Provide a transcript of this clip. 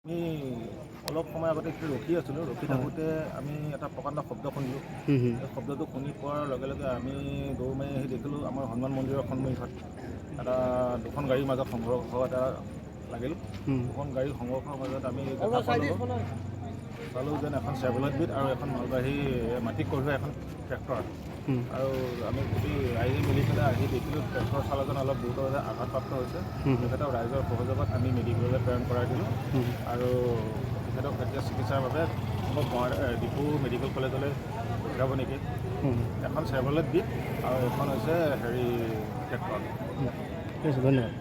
আমি অলপ সময় আগতে ৰখি আছিলোঁ। ৰখি থাকোঁতে আমি এটা প্ৰকাণ্ড শব্দ শুনিলোঁ। এই শব্দটো শুনি পোৱাৰ লগে লগে আমি দৌৰ মাৰি আহি দেখিলোঁ, আমাৰ হনুমান মন্দিৰৰ সন্মুখত এটা দুখন গাড়ীৰ মাজত সংঘৰ্ষ এটা লাগিল। দুখন গাড়ীৰ সংঘৰ্ষৰ মাজত আমি দেখা পালোঁ, চালোঁ যেন এখন চেভলেট বিট আৰু এখন মালবাহী মাটি কঢ়িওৱা এখন ট্ৰেক্টৰ। আৰু আমি গোটেই ৰাইজে মিলি পেলাই আহি দেখিলোঁ, ট্ৰেক্টৰ চালকজন অলপ গুৰুতৰভাৱে আঘাতপ্ৰাপ্ত হৈছে। তেখেতক ৰাইজৰ সহযোগত আমি মেডিকেললৈ প্ৰেৰণ কৰাই দিলোঁ আৰু তেখেতক এতিয়া চিকিৎসাৰ বাবে ডিফু মেডিকেল কলেজলৈ পঠিয়াব নেকি। এখন চেভলেট বিট আৰু এখন হৈছে হেৰি ট্ৰেক্টৰ। ঠিক আছে, ধন্যবাদ।